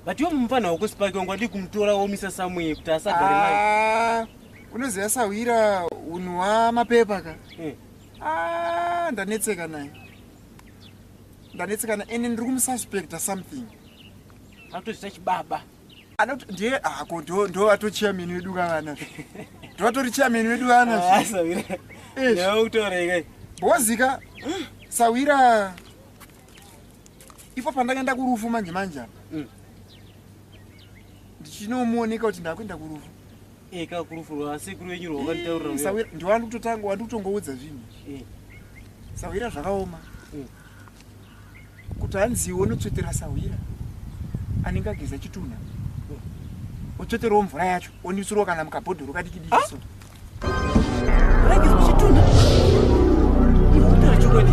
But iwe mufana wako Sparky wangu wadii kumutora womisa somewhere kuti asagare naye. Ah, unoziva sahwira unhu hwamapepa ka. Ah, ndanetseka naye. Ndanetseka naye ende ndiri kumususpecta something. Atozvita chibaba. Anoti ndiye ako ndo ato chairman wedu kavana. Ndo atori chairman wedu vana. Ah, sahwira. Nyaya kutaura ikai. Bozika sahwira ipo pandakaenda kurufu manje manje apa. Ndichinomuoneka kuti ndakuenda kurufu. Eka kurufu rwasekuru venyu rwakanditaurira. Sahwira ndiwandi kutotanga wandi kutongoudza zvinhu. Sahwira zvakaoma. Kuti hanziwo unotsvetera sahwira anenge ageza chitunha. Otsveterawo mvura yacho onisirwa kana mukabhodhoro kadiki diki so. Ragezwa chitunha. Iwe kutaura chokwadi.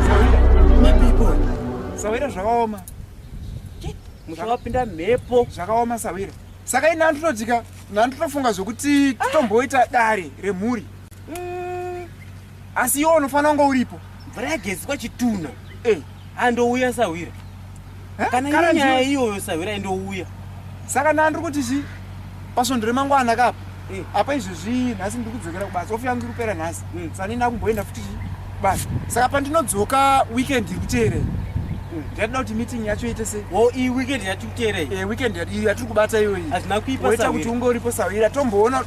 Sahwira mapepo. Sahwira zvakaoma. Musha wapinda mhepo. Zvakaoma sahwira. Saka ini handitodzika, handitofunga zvokuti titomboita dare remhuri. Asi iwe unofanira kunge uripo. Mvura yagezwa chitunha. Andouya sahwira. Kana Kana iri nyaya ndiwe- iyoyo sahwira indouya. Saka ndandiri kuti chi pasvondo remangwana kapa. Apa izvezvi nhasi ndiri kudzokera kubasa. Ofi yangu iri kupera nhasi. Saka ndina kumboenda futi chi kubasa. Saka pandinodzoka weekend iri kuteera iyi. Ndinoda kuti meeting yacho iite sei? Wo iyi weekend yatiri kuteera iyi. Weekend yatiri kubata iyoyi. Hazvina kuipa Woita sahwira. kuti unge uripo sahwira tomboona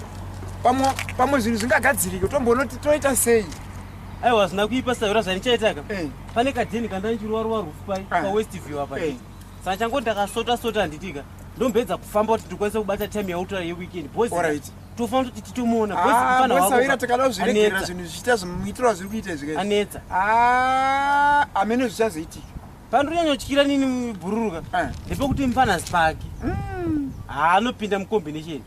pamwe zvinhu zvingagadzirike tomboona kuti toita sei. Aiwa hazvina kuipa sahwira zvandichaitaka. Pane kadheni kandanichirwa rufu pai pa Westview apa. Saka changoti ndakasota sota handitika. Ndombedza kufamba kuti ndikwanise kubata time yautora yeweekend. Boys. Alright. Tofanira kuti titomuona. Boys Ah, mufana boys wako sahwira ka- takada kuzviregerera anetsa. zvinhu zvichiita zvimuitiro zviri kuita izvi guys. Anetsa. Ah, amene zvichazoitika. Pandinonyanyotyira nini bhururuka ndepekuti mufana Sparky. Haanopinda mucombination.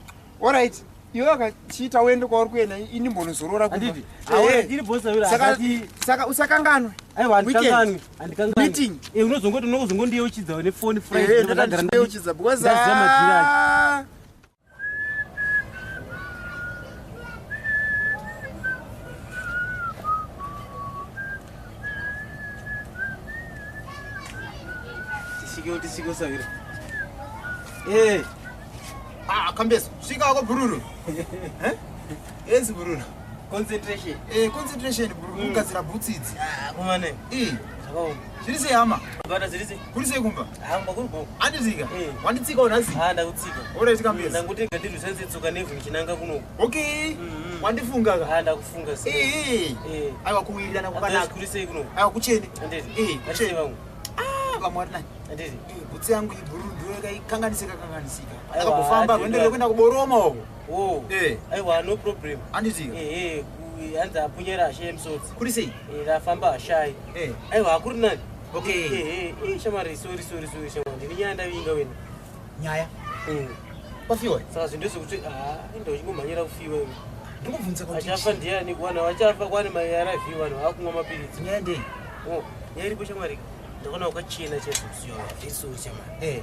Alright. Iwe wakachiita uende kwauri kuenda ini mbonozorora kumba. Handiti? Awe, ndiri boss sahwira, handati- Saka usakanganwe. Aiwa, Weekend. handikanganwi, handikanganwi. Meeting. Unozongoti unozongondiyeuchidza nefoni Friday, Ndoda ndakagara ndichiyeuchidza because, ndaziva madhiri acho. Tisvike, tisvike sahwira. Ah, Kambeso, svika wako bhururu. Yes, bhururu. Concentration. Concentration bhururu, kugadzira boots idzi. Ah, kumane. Zvakaoma. Zviri sei hama? Bata zviri sei? Kuri sei kumba? Ah, kumba kuri bho. Anditsika? Wanditsikawo nhasi? Ah, ndakutsika. Alright, Kambeso. Ndangoti ngandirwisane tsoka nevhu ndichinanga kunoku. Okay. Wandifunga ka? Ah, ndakufunga sei. Aiwa kuwirirana kwakanaka. Kuri sei kunoku? Aiwa kuchene. Handiti? Kuchene. Vamwe. Ah, vamwe vari nani? Handiti? Bhutsi yangu ibhururu ndiyo yakaikanganisika kanganisika. Aiwa, Akambofamba handiti. rwendo rwekuenda kuBoroma uko. Oh. Aiwa, no problem. Handiti? Hanzi apunyera hasha yemusodzi. Kuri sei? Rafamba hashai. Aiwa, hakuri nani? Okay. Shamwari, sorry, sorry, sorry, shamwari. Ndine nyaya ndavinga wena. Nyaya? Wafiwa? Saka zvinhu ndezvekuti, ah, enda uchingomhanyira kufiwa iwe. Ndikubvunza kuti Achafa ndiani kuwana vachafa kwane maARV vanhu vakumwa mapiritsi. Nyaya ndei? Oh, nyaya iripo shamwari. Ndakaona wakachena chaizvo kusiya very sorry shamwari.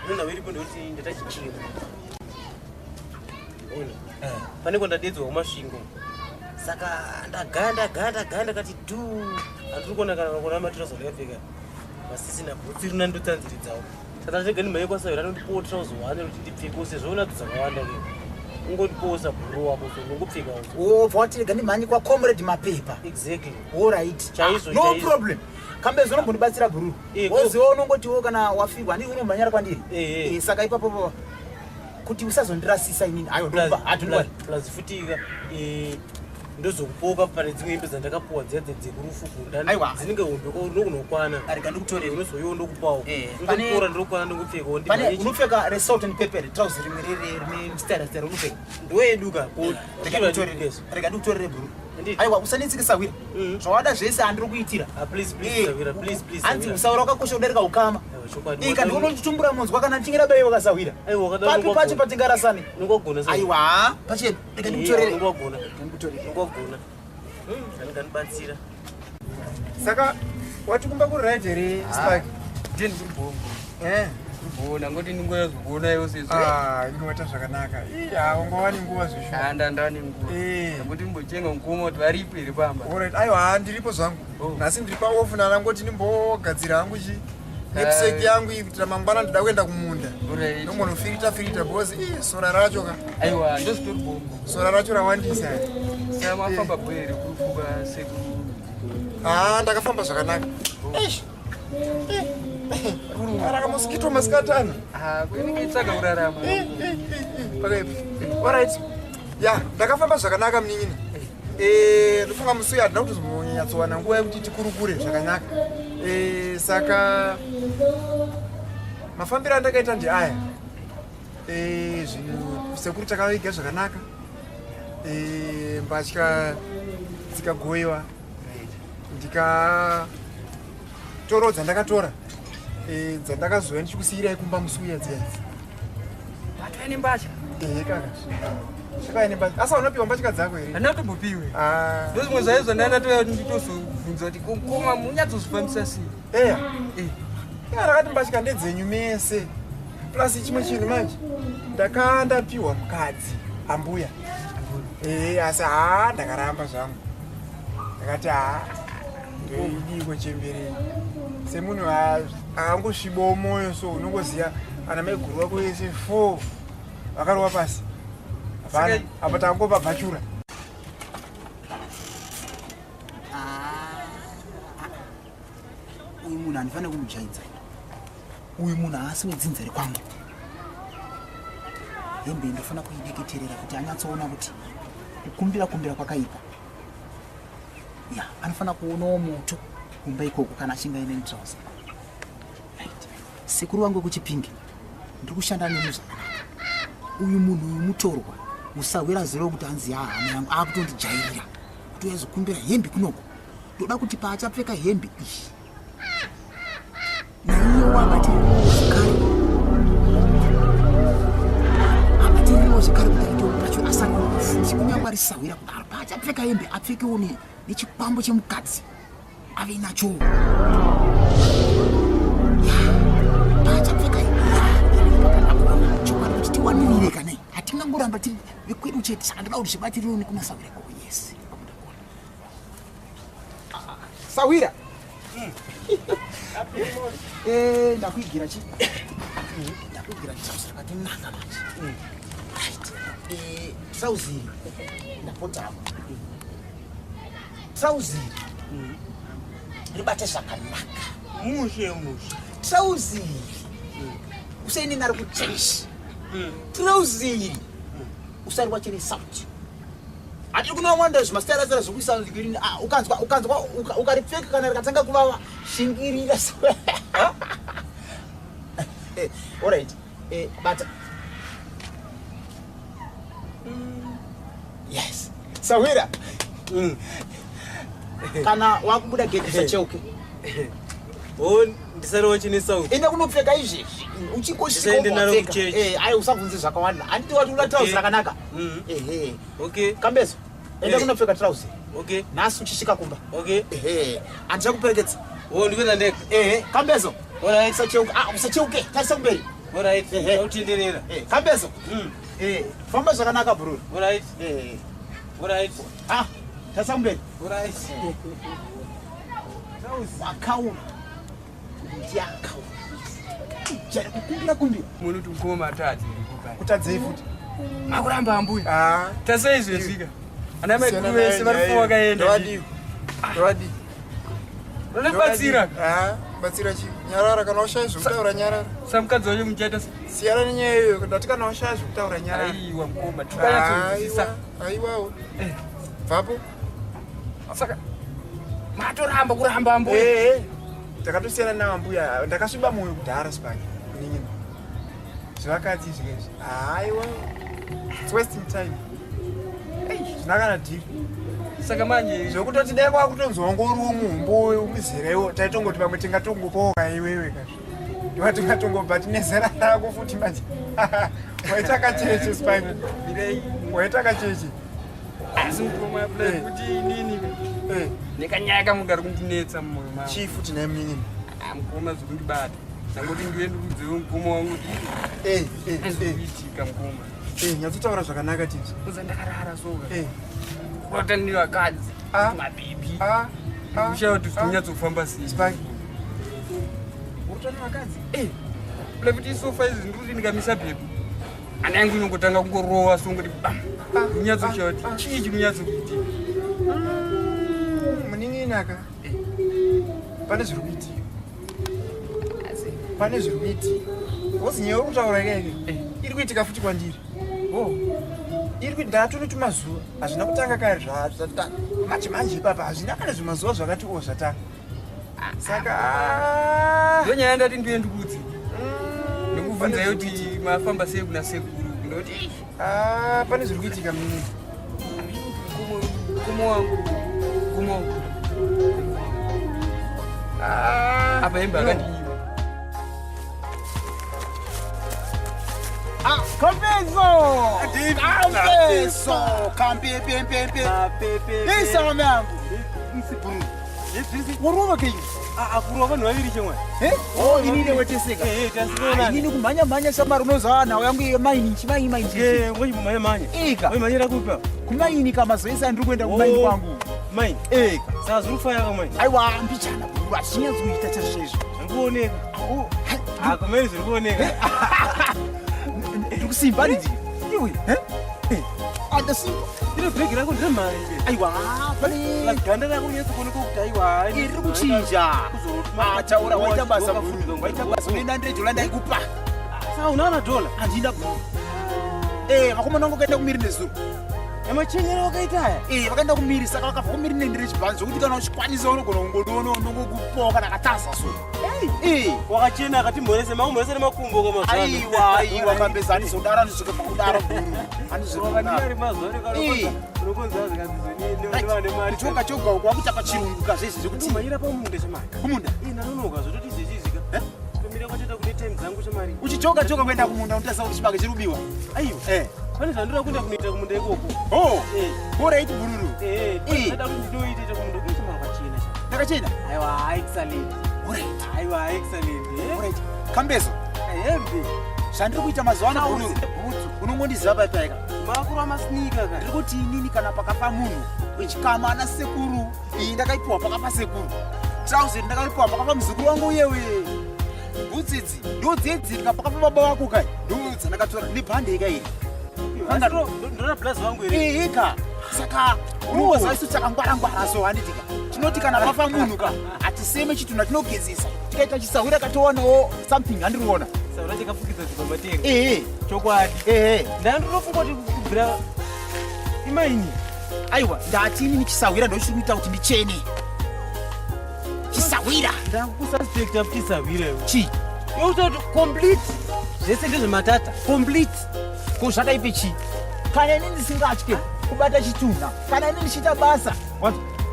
Unoona iripo ndekuti ndatachichena. Ona. Pane kwandadedzwa kuMasvingo. Saka ndagaya ndagaya ndagaya ndakati dhu. Handiri kuona kana kuona matirauzi andakapfeka. Masisina bhutsi rina ndotsanziridzawo. Saka ndega ndimhanye kwasahwira anondipowo trouser one rekuti ndipfeke sezvo unadzo dzakawanda ke. Ungondipowosa bhuru wako so ndongopfekawo. Wobva wati rega ndimhanye kwa Comrade Mapepa. Exactly. Alright. Chaizvo, No chaizvo. problem. Kambezo unombondibatsira bhururu. Woziva unongotiwo kana wafirwa handii unomhanyara kwandiri. Saka ipapo pa kuti usazondirasisa inini. Hayo ndokupa. Hatundwari. Plus futi ndozokupoka pane dzimwe hembe dzandakapuwa dziya dzekurufu kunda. Aiwa. Dzinenge hombe ko ndokunokwana. Arega ndikutorere. Unozoiwo ndokupawo. Pane- Ndokupora ndokwana ndokupfekawo Pane ndimhanye. unopfeka resalt and pepper trouser rimwe rere rine mstyle style unopfeka. Ndoyeduka. Rega ndikutorere. Rega ndikutorere bhururu. Aiwa usanetseke sahwira. Zvawada zvese handiri kuitira. Please please sahwira please please. Hanzi usaura wakakosha kudarika ukama. Chokwadi. Ika ndinochitumbura munzwa kana ndichinge ndabaiwa kasahwira. Aiwa wakadaro Papi pacho patingarasane. Unongogona sahwira. Aiwa pachena. Rega ndikutorere. Unongogona. Unongogona. Angandibatsira. Saka wati kumba kuri right here Sparky? Ndiye ndiri kubhongo. Kubhona ngoti ndingoyazokuona iwo sezvo. Ah, inowata zvakanaka. Iya, ungova nenguva zveshuwa. Ah, ndanda nenguva. Ngoti ndimbochenga mukoma kuti varipo here pamba. Alright, aiwa ndiripo zvangu. Nhasi ndiri paofu nana ngoti ndimbogadzira hangu chi. Knapsack yangu iyi kuitira mangwana ndida kuenda kumunda. Ndongonofirita firita because ii sora racho ka. Aiwa, ndozvitori bongo. Sora racho rawandisa. Saka mafamba bho here kurufuka sekuru? Ah, ndakafamba zvakanaka. Eish. Araka mosquito masikatana. Ah, kuinenge itsvaga kurarama. Pakaipa. Alright. Ya, ndakafamba zvakanaka munin'ina. Eh, ndofunga musi uyu handina kutozonyatsowana nguva yekuti tikurukure zvakanaka. Eh, saka mafambiro andakaita ndeaya. Eh, zvinhu sekuru takaviga zvakanaka. Eh, mbatya dzikagoiwa. Ndika toro dzandakatora eh, dzandakazouya ndichikusiyirai kumba musi uya dziya idzi. Watouya nembatya? Ehe kaka. Takauya nembatya. Asi unopiwa mbatya dzako here? Handina kutombopiwe. Ah. Ndozvimwe zvaizvo zvandanga ndatoya nditozobvunza kuti koma munyatsozvifambisa sei? Eya. Eh. Ya rakati mbatya ndedzenyu mese. Plus chimwe chinhu manje. Ndakandapiwa mukadzi ambuya. Eh asi haa ndakaramba zvangu. Ndakati haa ndoidiko chemberei. Semunhu akangosvibawo moyo so unongoziya ana maiguru vako vese 4 vakarova pasi. Hapana, apa tangopa bhachura. Uyu munhu handifanire kumujaidza. Uyu munhu haasi wedzinza rekwangu. Hembe ndofanira kuideketerera kuti anyatsoona kuti kukumbira kumbira kwakaipa. Ya, anofanira kuonawo moto kumba ikoko kana achinge aine trouser. Right. Sekuru vangu vekuChipinge, ndiri kushanda nemi zvakanaka. Uyu munhu uyu mutorwa, musahwira zero kuti hanzi yaa hama yangu akutondijairira kuti uyazokumbira hembe kunoko. Ndoda kuti paachapfeka hembe iyi naiye wabatirirawo zvekare, abatirirawo zvekare kuti aite pacho asarwa kunyange ari sahwira kudaro. Paachapfeka hembe apfekewo nechikwambo chemukadzi ave nacho. Paachapfeka chokwadi kuti tiwanirire kanai, hatingangoramba tiri vekwedu chete. Saka ndoda kuti zvibatirire nekunasahwira ikoko. Yes, sahwira. Eh, ndakuigira chi? Ndakuigira trouser rakatonaka manje. Right. Eh, trouser iri ndapota hapo. Trouser iri ribate zvakanaka. Mushe mushe. Trouser iri usaende naro kuchechi. Trouser iri usari wachene sauti. Hatiri kunowanda zvimasitara sara zvekuisa green. Ah, ukanzwa, ukanzwa, ukaripfeka kana rikatanga kuvava, shingirira. All right. Bata. Yes. Sahwira. Kana wakubuda gate usacheuke. Oh, ndisari wachine sauti. Enda kunopfeka izvezvi. Uchingosvika Ndisaende naro wopfeka. kuchechi. Ayi usabvunze zvakawanda. Handiti wati uda trouser rakanaka. Okay. Kambezo. Enda kunopfeka trouser. Okay. Nhasi uchisvika kumba. Okay. Handichakuperekedza. Oh, ndikuenda ndega. Kambezo. All right. Usacheuke. Ah, usacheuke. Tarisa kumberi. All right. Ndautenderera. Kambezo. Famba zvakanaka bro. All right. All right. Ah, tarisa kumberi. All right. Wakaura. Ndiakaura. Jari kukumbira kumbira. Munoti mukoma atadze kupa. Kutadzei futi? Makuramba ambuya. Ah. Tasei zvezvika. Ana mai Siyana guru vese nayo vari nyaya kufa vakaenda. Ndovadii? Ndovadii? Vanobatsira. Ah, batsira chi? Nyarara kana ushaya zvekutaura nyarara. Samukadzi wacho muchaita se? Siyana nenyaya iyoyo, ndati kana ushaya zvekutaura nyarara. Aiwa mukoma, tikanyatsonzwisisa. Aiwa, aiwawo. Bvapo. Saka matoramba kuramba ambuya. Takatosiyana nawo ambuya, ndakasviba moyo kudhara sipaki. Ninini. Zvevakadzi izvi izvi. Aiwa. It's wasting time. Ei, zvina kana deal. Saka manje zvekutoti dai kwakutonzwa ngori womuhombo wemuzera iwo, taitongoti pamwe tingatongopoka iwewe kazvo. Ndiwa tingatongobva tine zera rako futi manje. Waita kacheche Spike. Waita kacheche. Asi mukoma play kuti inini. Nekanyaya kamwe kari kundinetsa mumoyo mangu. Chii futi naye munin'ina? Ah, mukoma zvekundibata. Ndangoti ndiuye ndikuudzewo mukoma wangu kuti zvikuitika mukoma. Nyatsotaura zvakanaka titi. Uza ndakarara soka. Kurota nevakadzi, mabhibhi. Kushaya kuti zvinonyatsofamba sei. Spike. Kutsva nevakadzi. Eh, kula kuti isofa izvi ndiri ndikamisa bhebhi ana yangu inongotanga kungorowa so ngoti bam kunyatsoshaya kuti chii chiri kunyatsokuitika. Munin'ina ka, pane zviri kuitika, pane zviri kuitika. Wozi nyaya uri kutaura ikaike iri kuitika futi kwandiri. Oh. Iri kuti ndatone tumazuva, hazvina kutanga kare, zvatanga manje manje ipapa, hazvina kana zvimazuva zvakati o zvatanga. Saka ah, Ndo nyaya ndati ndiye ndikudze ndikubvunzai kuti mafamba sei kuna sekuru, ndoti "Ih, Ah, pane zviri kuitika, munin'ina. Mukoma wangu, mukoma wangu. Ah, Apa hembe akandinyima. Ah, Kampezo! Kampezo! Kampepepepe. Isa mama yangu. Warova kei? Akurova vanhu vaviri chemwe. Eh? Oh, ini neweteseka. Inini kumhanya mhanya shamari, unoziva nhau yangu yemaini chimaini maini. Mhanya mhanya. Ika. Mhanyira kupa. Kumaini kamazoisa, ndiri kuenda kumaini Oh. kwangu. Maini. Eka. Saka zviri kufaya kamai. Aiwa, mbichana buru hachinyatsokuita chaizvo. Zviri kuoneka. Ah, kumeni zviri kuoneka. Ndiri kusimba ndidi. Iwe, eh? Andasimba. Iro bhegi rako nderemari. Aiwa, pane ganda rako unyatso kuoneka kuti aiwa. Iri kuchinja. Ah, taura, waita basa buru. Waita basa, unoenda ndire dhola ndaikupa. Saka unaona dhola? Handina buru. Eh, vakomana vangu vakaenda kumiri nezuro. Yamachenyero wakaita aya. Eh, vakaenda kumiri, saka vakabva kumiri nendire chibhanzi zvokuti kana uchikwanisa unogona kungodoona unongokupawo kana katasa so. Eh, Wakachena akati mhorese, makumhorese nemakumbo kamazuva. Aiwa, aiwa, kambeza handizodaro, handizosvika pakudaro buru. Handizodaro. Mari mazuva ano Eh. unokonzera zvikanzi nemari. Choga choga uko wakuita pachirungu kazvezvi zvekuti Kumhanyira pamunda chamari. Kumunda. Ii, ndanonoka zvototi izvezvizvika. Eh? Kumira kwatoita kune time dzangu chamari. Uchichoga choga kuenda kumunda, unotarisa kuti chibage chiri kubiwa. Aiwa. Eh. Pane zvandoda kuenda kunoita kumunda ikoko. Oh, Eh. alright bururu. Eh, Eh. ndada kuti ndinoita ita kumunda kuita mari kwachena cha. Ndakachena. Aiwa, excellent. Alright. Aiwa, excellent. Eh. Alright. Kambezo, Hembe. zvandiri kuita mazuva ano bururu. Bhutsu. Unongondiziva paipaika. Makuru amasneaker ka. Ndiri kuti inini kana pakafa munhu wechikama ana sekuru, iyi ndakaipiwa pakafa sekuru, trouser ndakaipiwa pakafa muzukuru wangu uyewe, bhutsu idzi ndo dzedzirika pakafa baba vako kai, ndo dzandakatora nebhande ika iri. Ndona blazi wangu here? Ihika, saka unongoziva isu takangwarangwara, so handitika tinoti kana pafa munhu ka, hatiseme chitunha, tinogezesa, tikaita chisahwira katowanawo something, handiriona. Saura chakafukidza dzibva matenga. Ehe. Chokwadi. Ehe. Ndandotofunga kuti kubvira imaini. Aiwa, ndati inini chisahwira ndochiri kuita kuti ndichene, chisahwira. Ndakususpecta kuti sahwira iwe. Chii? Yokuti complete zvese ndezvematata complete. Ko zvakaipe chii kana ini ndisingatye kubata chitunha, kana ini ndichiita basa?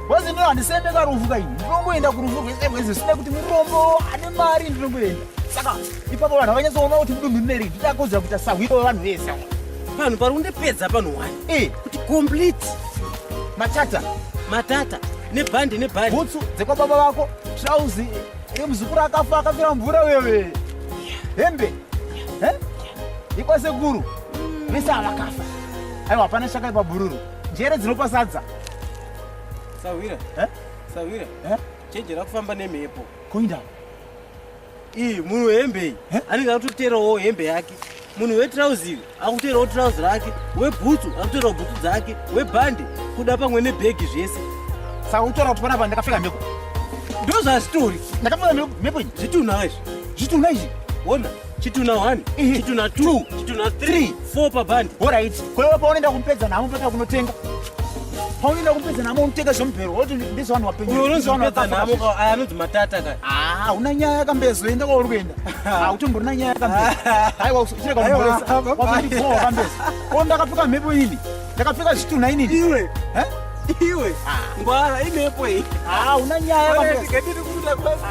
Wazi ndino handiseme karufu kaini, ndinongoenda kurufu rwese rwese zvisina kuti murombo, ane mari, ndinongoenda. Saka ipapo vanhu vakanyatsoona kuti mudunhu rineri ndidakodzera kuita sahwiro wevanhu vese. Panhu pari kundipedza panhu one. Kuti complete Matata. Matata nebhandi nebhandi. Bhutsu dzekwababa vako, trauzi remuzukuru akafa akafira mvura wewe, hembe, Eh? Ikwasekuru vese ava vakafa. Aiwa, hapana chakaipa bhururu, njere dzinopa sadza. Sahwira. Eh? Sahwira. Eh? Chenjera kufamba nemhepo. Kuinda. Iyi munhu wehembe iyi Eh? anenge akutoterawo hembe yake, munhu wetrauzi akuterawo trauzi rake, webhutsu akuterawo bhutsu dzake, webhandi kuda pamwe nebhegi zvese. Saka utora kuti panapa ndakapfeka mhepo? Ndo zvazvitori. Ndakapfeka mhepo iyi? Zvitunha izvi. Zvitunha izvi? Ona, chitunha 1, chitunha 2, chitunha 3, 4 pabhandi. Alright, koiwe paunoenda kumupedza nhamo peka kunotenga, paunoenda kumupedza nhamo unotenga zvomubhero, woti ndezvevanhu vapenyu. Uyo unonzi ndezvevanhu mupedza vakafa nhamo kazvizvi. ka, aya anonzi matata ka. Ah, una nyaya kambezo, enda kwauri kuenda. Hautomborina nyaya kambezo. Aiwa, chirega Aiwa, kumboresa. bye-bye. Wazondibhowa kambezo. Ko ndakapfeka mhepo ini? Ndakapfeka zvitunha inini? Iwe. Eh? Iwe ngwara, imhepo iyi. Ah, una nyaya kambezo. Ngatiri kuda kwasi.